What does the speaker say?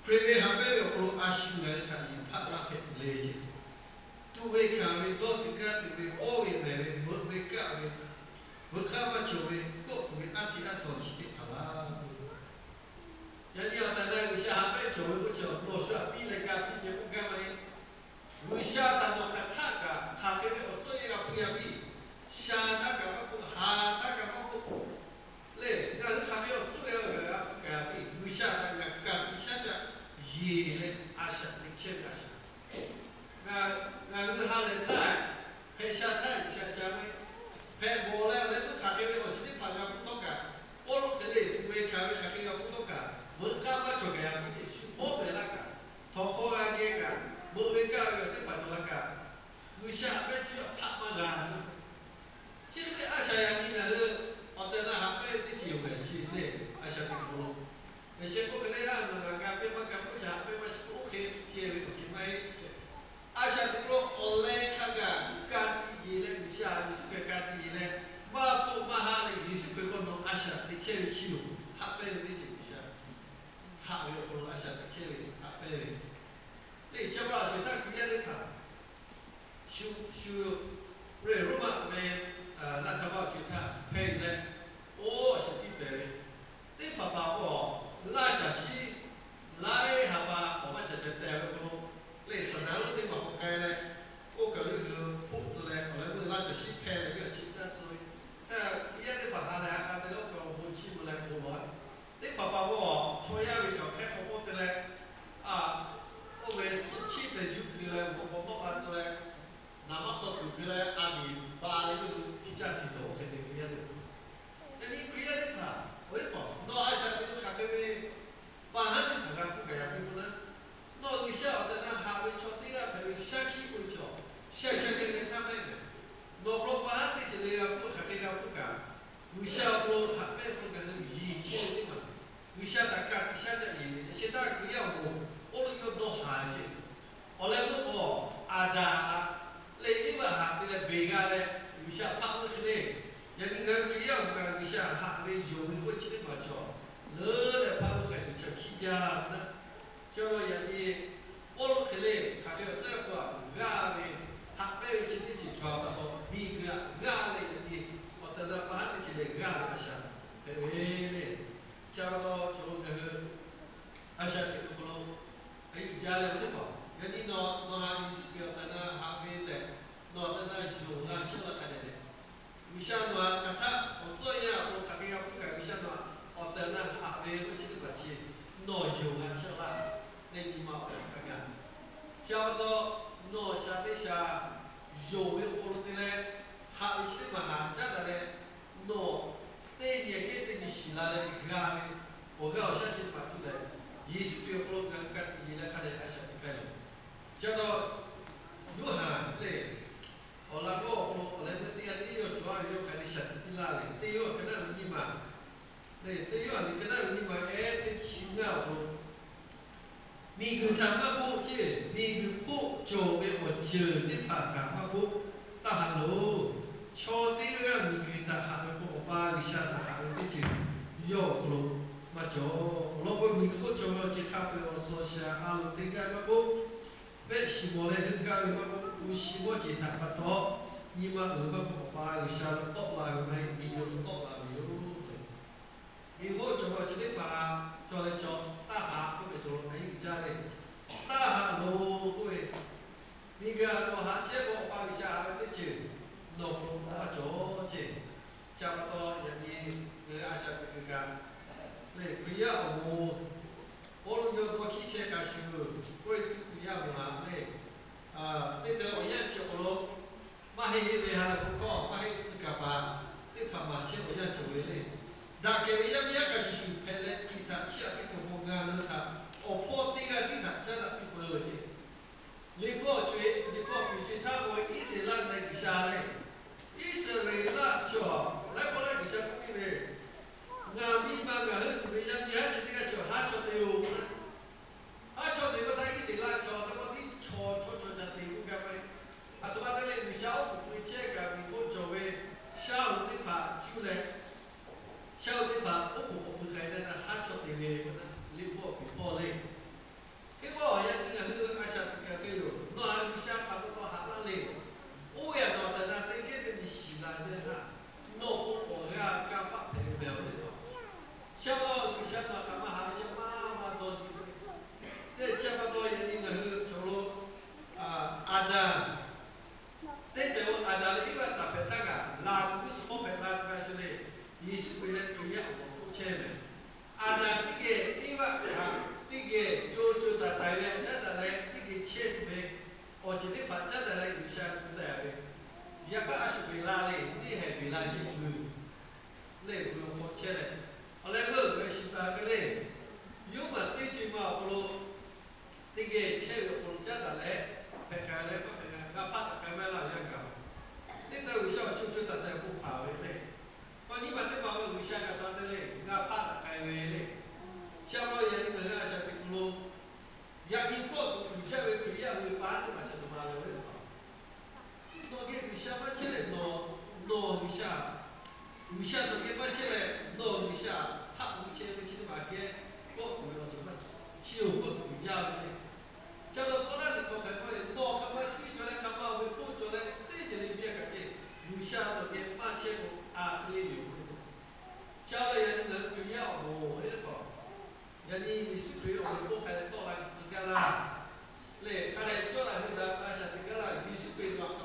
Hkriꞈ ve haꞈ pehnˇ ve awˬ hk'aw lo a shu ngaˬ hui htaꞈ yeˬ hpaˆ laˇ hpehꞈ tuˬ le. Tuꞈ ve hkanˍ ve, dawˇ tuˬ kaˇ tuˬ ve, pawˆ ve mehˍ ve, veuꞈ ve kaˆ ve, veuꞈ k'aˇ maˇ cawˬ ve, kawˆ tuˬ ve aˉ htiꞈ aˉ htaw chi teˇ hpaˍ laˇ. Yaꞈ nyi awˬ tehˬ na G'uiˬsha haꞈ pehnˇ cawˬ ve k'oˆ chi, nawˬ shu htaꞈ piˇ leh ga piˇ ceh k'oˆ gaˇ maˇ heˆ. G'uiˬsha htaꞈ nawˬ hk'aˬ htaˆ kaꞈ hk'aˬ hk'e ve awˬ tcuhˇ yaˇ g'a hpuˇ yaˇ piˇ. Sha htaˇ kaꞈ maˇ k'oˆ, ha htaˇ kaꞈ maˇ k'oˆ, le, ngaˬ hui hk'aˬ hk'e awˬ tcuhˇ yaˇ g'a hpuˇ kaꞈ piˇ, G'uiˬsha htaꞈ ngaˬ kaꞈ piˇ shaˉ caˆ yeˬ leh a shaꞈ teꞈ chehˇ ve a shaꞈ Ngaˬ hui ha lehˬ htaˇ, hpehꞈ sha htaˇ G'uiˬsha ca ve, hpehꞈ bawˬ leh awˬ leh meuˇ hk'aˬ hk'e ve awˬ ceuˬ teˇ hpaˍ g'a hpuˇ tawˆ kaꞈ, Pawˇluꞈ hk'e le tuꞈ ve hkanˍ ve hk'aˬ hk'e g'a hpuˇ tawˆ kaꞈ, veuꞈ k'aˇ maˇ cawˬ kaꞈ yaꞈ piˇ teꞈ shu hpawˉ pehˍ laˇ kaꞈ, htawnˍ hk'aw g'a geh kaꞈ, beuꞈ ve kaˆ ve awˬ teˇ hpaˍ cawˬ la kaꞈ, G'uiˬsha haꞈ pehnˇ chi yawˇ hpaˆ maˇ g'a ve Chi hk'e ve a shaꞈ yaꞈ nyi ngaˬ hui awˬ tehˬ na haꞈ pehnˇ ve teˇ ceuˬ yoˬ mehˍ chi le, a shaꞈ teꞈ hk'aw lo. Yaꞈ sheh k'oˆ hk'e le, a, ngaˬ ga piˇ maˇ ga piˇ, a shaꞈ haꞈ pehnˇ maˇ shiˍ k'oˆ hk'e ceh ve awˬ ceuˬ maˇ heˆ. A shaꞈ teꞈ hk'aw lo awˬ leh hk'a gaˬ ka tiꞈ yeˬ leh, G'uiˬsha Yeˍsuˆ Hkriꞈ ka tiꞈ yeˬ leh, maˇ hpfuhˆ maˇ ha leh Yeˍsuˆ Hkriꞈ hk'aw nawˬ a shaꞈ teꞈ chehˇ ve chi yoˬ. Haꞈ pehnˇ ve teˇ ceuˬ G'uiˬsha haꞈ ve awˬ hk'aw lo a shaꞈ teꞈ chehˇ ve haꞈ pehnˇ ve. Teˇ chi pa a shuˍ htaˇ Hkriꞈ yaˇ teˇ hpaˍ shu shu, Roˉmaꞈ ve laˇ htaˇ vaˇ awˬ co-e htaˇ hpehˇ leh, oˇ a shaꞈ tiˉ pehˍ ve, teˇ hpaˍ hpaˍ k'o, laˇ caˬ shiˉ laiˉ ha pa awˬ maˇ caˬ caˬ tehˬ ve k'o, leh saˍ naˍ lonˉ teˇ maˬ k'awꞈ k'ai leh, oˇ kaˬ lo hui hpoˆ tcuh leh awˬ leh meuˇ laˇ caˬ shiˉ hpehˇ leh ve awˬ chi taˇ tcuh ve, Hkriꞈ yaˇ teˇ hpaˍ ha lehˬ ha k'a te leh oˇ kaˬ lo bon chiˇ mvuh leh bon lawˬ a. Teˇ hpaˍ hpaˍ k'o, chaw yaˇ ve cawˬ hk'ehˇ k'awꞈ k'oˆ te leh, a, oˇ ve suhˆ chiˇ te juˇ keu leh mvuhꞈ k'awꞈ mawˇ k'a tcuh leh, naˍ maˇ k'awꞈ tuˬ keu leh a miˍ ba leh yawˇ hui hkiˇ caˇ tiˍ dawˬ hk'e te ve yaˇ le. Yaꞈ nyi Hkriꞈ yaˇ teˇ hpaˍ, oˇ teˇ hpaˍ nawˬ a shaꞈ teꞈ ve hk'aˬ hk'e ve pa haˉ teˇ hpaˍ g'a hpuˇ kaꞈ yaꞈ piˇ k'oˆ naˉ, nawˬ G'uiˬsha awˬ tehˬ na haꞈ ve chaw teˇ g'aˇ hpehꞈ ve shaˉ hkiˆ k'oˆ ve chaw, shaˍ shaˍ geh geh htaˇ mehˆ gaˬ. Nawˬ hk'aw lo pa haˉ teˇ ceuˬ le g'a hpuˇ hk'aˬ hk'e g'a hpuˇ kaꞈ, G'uiˬsha awˬ hk'aw lo haꞈ pehnˇ hk'aw ngaˬ hui yeˬ chehˇ ve teˇ maˬ, G'uiˬsha htaꞈ ka tiꞈ shaˉ caˆ yeˬ ve, yaꞈ sheh htaˇ Hkriꞈ yaˇ awˬ moˍ k'oˆ lo yawˇ dawˇ haˍ ve ceˇ. Awˬ leh meuˇ k'o, Aˍdanˍ htaꞈ leh Eˇvaꞈ haꞈ te leh beˬ g'a leh G'uiˬsha hpaˆ ve hk'e le. Yaꞈ nyi ngaˬ hui Hkriꞈ yaˇ awˬ moˍ kaꞈ G'uiˬsha haꞈ ve yonˍ ve k'oˆ chi teˇ maˬ cawˬ leuˉ leh hpaˆ ve hk'a ceuˬ chi hkiˇ jaˇ ve naˉ. Chi awˬ lawn yaꞈ nyi Pawˇluꞈ hk'e le hk'aˬ hk'e awˬ tcuhˉ k'o a g'aˇ ve, haꞈ pehnˇ ve chi teˇ ceuˬ cawˬ pa taw miˬguiˬ htaꞈ g'aˇ leh yaꞈ nyi awˬ tehˬ na pa haˉ teˇ ceuˬ leh g'aˇ ve a shaꞈ hpehꞈ ve le. Chi pa taw cawˬ lo ngaˬ hui a shaꞈ teꞈ ve hk'aw lo a yuˬ jaˇ leh awˬ teˇ hpaˍ yaꞈ nyi nawˬ nawˬ haꞈ Yeˍsuˆ Hkriꞈ awˬ tehˬ na haꞈ ve tehꞈ, nawˬ awˬ tehˬ na yonˍ g'a chehˇ la hk'a dehꞈ leh, G'uiˬsha nawˬ htaꞈ hk'aˬ htaˇ awˬ tcuhˉ yaˇ awˬ hk'aw lo hk'aˬ hk'e g'a hpuˇ kaꞈ G'uiˬsha nawˬ htaꞈ awˬ tehˬ na haꞈ ve k'oˆ chi teˇ hpaˍ chi, nawˬ yonˍ g'a chehˇ laˇ leh nyi ma awˬ hk'aˬ hk'e g'a. Chi pa taw nawˬ shaˍ teˇ shaˍ yonˍ ve awˬ hk'aw lo te leh, haꞈ ve chi teˇ hpaˍ haꞈ caˉ daꞈ leh, nawˬ teˇ nyi kehˉ teˇ nyi shiˍ la leh g'a ve awˬ g'aˇ awˬ shaˉ chi teˇ hpaˍ tuˬ leh, Yeˍsuˆ Hkriꞈ awˬ hk'aw lo ngaˬ hui ka tiꞈ yeˬ leh hk'a dehꞈ a shaꞈ teꞈ k'ai loˬ. Chi pa taw Yoˇhanˬ le, awˬ laꞈ g'awˇ awˬ hk'aw lo awˬ leh meuˇ teˇ g'aˇ teˇ yawˇ cawˬ a ve yawˇ hk'a dehꞈ shaˍ tiꞈ piˇ laˇ ve, teˇ Yoˇhanˬ ka naˉ ve nyiˇ ma, le teˇ Yoˇhanˬ liꞈ ka naˉ ve nyiˇ ma ehˉ teˇ chi ngaˇ awˬ hk'aw lo, miˬguiˬ htaꞈ maˇ k'oˆ ceˇ, miˬguiˬ hk'oˆ cawˬ ve awˬ ceuˬ teˇ hpaˍ htaꞈ maˇ k'oˆ, taˇ haꞈ loˬ. Chaw teˇ g'aˇ miˬguiˬ htaꞈ haꞈ ve k'o, Awˬ pa G'uiˬsha htaꞈ haꞈ ve teˇ ceuˬ yawˇ awˬ hk'aw lo maˇ cawˬ. Awˬ lawn k'o, miˬguiˬ hk'oˆ cawˬ ve awˬ ceuˬ hk'a peu-eˬ awˬ suhˍ awˬ shaˍ a loˍ teˇ g'aˇ maˇ k'oˆ, pehˆ shiˍ mawˬ leh heuˆ gaˇ ve maˇ k'oˆ, hpu shi mawˇ jeˬ htaꞈ pa taw, nyi ma uiˍ maˇ k'oˆ, Awˬ pa G'uiˬsha lo tawˆ la ve maˇ heˆ, miˬguiˬ lo tawˆ la ve yoˬ. Miˬguiˬ hk'oˆ cawˬ ve awˬ ceuˬ teˇ hpaˍ cawˬ leh cawˬ, taˇ haꞈ k'oˆ ve cawˬ lo a yeˇ uiˍ jaˇ le. Taˇ haꞈ loˬ k'oˆ ve, miˬguiˬ htaꞈ nawˬ haꞈ chehˇ k'o, Awˬ pa G'uiˬsha haꞈ ve teˇ ceuˬ nawˬ hk'aw lo maˇ cawˬ ceˇ. Chi pa taw yaꞈ nyi ngaˬ hui a shaꞈ teꞈ kuiˬ kaꞈ, le Hkriꞈ yaˇ awˬ moˍ Pawˇluꞈ yawˇ dawˇ hkiˇ chehˇ hk'a shuˍ, k'oˆ ve tuˬ Hkriꞈ yaˇ awˬ moˍ haꞈ le, teˇ teh awˬ yanˇ chi awˬ hk'aw lo maˇ heˆ heˆ ve ha lehˬ k'o hkawˇ maˇ heˆ tcuh kaˍ paˍ teˇ hpaˍ maˍ chehˇ awˬ yanˇ cawˬ ve le. Daꞈ kehˬ ve yaˇ miˇ yaˇ hk'a shuˍ shuˍ hpehꞈ leh Hkriꞈ htaꞈ chiˇ aꞈ piˇ tuˬ awˬ pon ngaˬ hui htaꞈ awˬ hpawˇ teˇ g'aˇ tiˉ htaꞈ caˉ daꞈ piˇ peuˬ ve ceˇ. Liꞈ hpu awˬ co-e, Liꞈ hpu awˬ piˍ co-e htaˇ k'o, Iˉsaˍreˍlaˆ leh G'uiˬsha le, Iˉsaˍreˍlaˆ chaw laiˉ pawˆ laiˉ G'uiˬsha k'oˆ piˇ ve, Ngaˬ miˇ ma ngaˬ hui tuˬ ve yaˇ miˇ haˉ chi teˇ g'aˇ cawˬ haˉ chaw te-oˬ. Haˉ chaw te ve htaˇ Iˉsaˍreˍlaˆ chaw teˇ pawˆ tiˉ chaw chaw chaw ca te k'oˆ gaˇ ve, aˬ htoꞈ ma te leh G'uiˬsha oˉ k'oˍ pui chehˇ kaꞈ miˬ hk'oˆ cawˬ ve shaˉ hoꞈ teˇ hpaˍ cuˇ leh, shaˉ hoꞈ teˇ hpaˍ oˉ k'oˍ k'awꞈ pui Awˬ teˇ hpaˍ caˉ daꞈ leh G'uiˬsha gu daꞈ ve, yaꞈ hk'aˇ a shu beˬ la le, neˇ haiˬ beˬ la jeˇ tuˬ le, awˬ hk'aw chehˇ leh, awˬ leh meuˇ g'a shiˍ taˍ ve le. Yawˇ maˬ teˇ co ma awˬ hk'aw lo teˇ geh chehˇ ve awˬ hk'aw lo caˉ daꞈ leh, hpehꞈ k'ai leh maˇ hpehꞈ k'ai, g'a hpaˆ taˍ k'ai maˇ laˇ ve yaˇ gaˬ. Teˇ taˇ G'uiˬsha awˬ co co taiˍ taiˍ k'o hpaˍ ve le. K'aw nyi ma teˇ hpaˍ k'o G'uiˬsha kaꞈ taˍ te le, g'a hpaˆ taˍ k'ai ve le. Sha ma yaꞈ nyi ngaˬ hui a shaꞈ teꞈ hk'aw lo yaꞈ nyi kawˆ tuˬ uiˍ jaˇ ve Hkriꞈ yaˇ hui ve pa teˇ hpaˍ chaw dawˬ ma yaw ve pa. Nawˬ geh G'uiˬsha maˇ chehˇ leh nawˬ, nawˬ G'uiˬsha, G'uiˬsha nawˬ geh maˇ chehˇ leh nawˬ G'uiˬsha htaꞈ uiˍ chehˇ ve chi teˇ hpaˍ geh kawˆ tuˬ ve awˬ ceuˬ maˇ chi awˬ kawˆ tuˬ uiˍ jaˇ ve le. Ca la kawˆ laˇ ve hk'aw hk'aˬ hk'e k'oˆ leh, nawˬ hk'aˬ ma cuˇ cawˬ leh hk'aˬ ma awˬ ve hpoˆ cawˬ leh teˇ ceuˬ le biˇ a kaꞈ ceh, G'uiˬsha nawˬ geh maˇ chehˇ k'o a hk'e le yoˬ. Sha ve yaꞈ nyi ngaˬ hui Hkriꞈ yaˇ awˬ moˍ ve teˇ hpaˍ, yaꞈ nyi Yeˍsuˆ Hkriꞈ ve awˬ moˍ k'oˆ hk'a leh tawˆ la ve tcuh gaˇ laˇ lehˬ, hk'a leh cawˇ daꞈ hui daꞈ a shaꞈ teꞈ gaˇ laˇ. Yeˍsuˆ Hkriꞈ laꞈ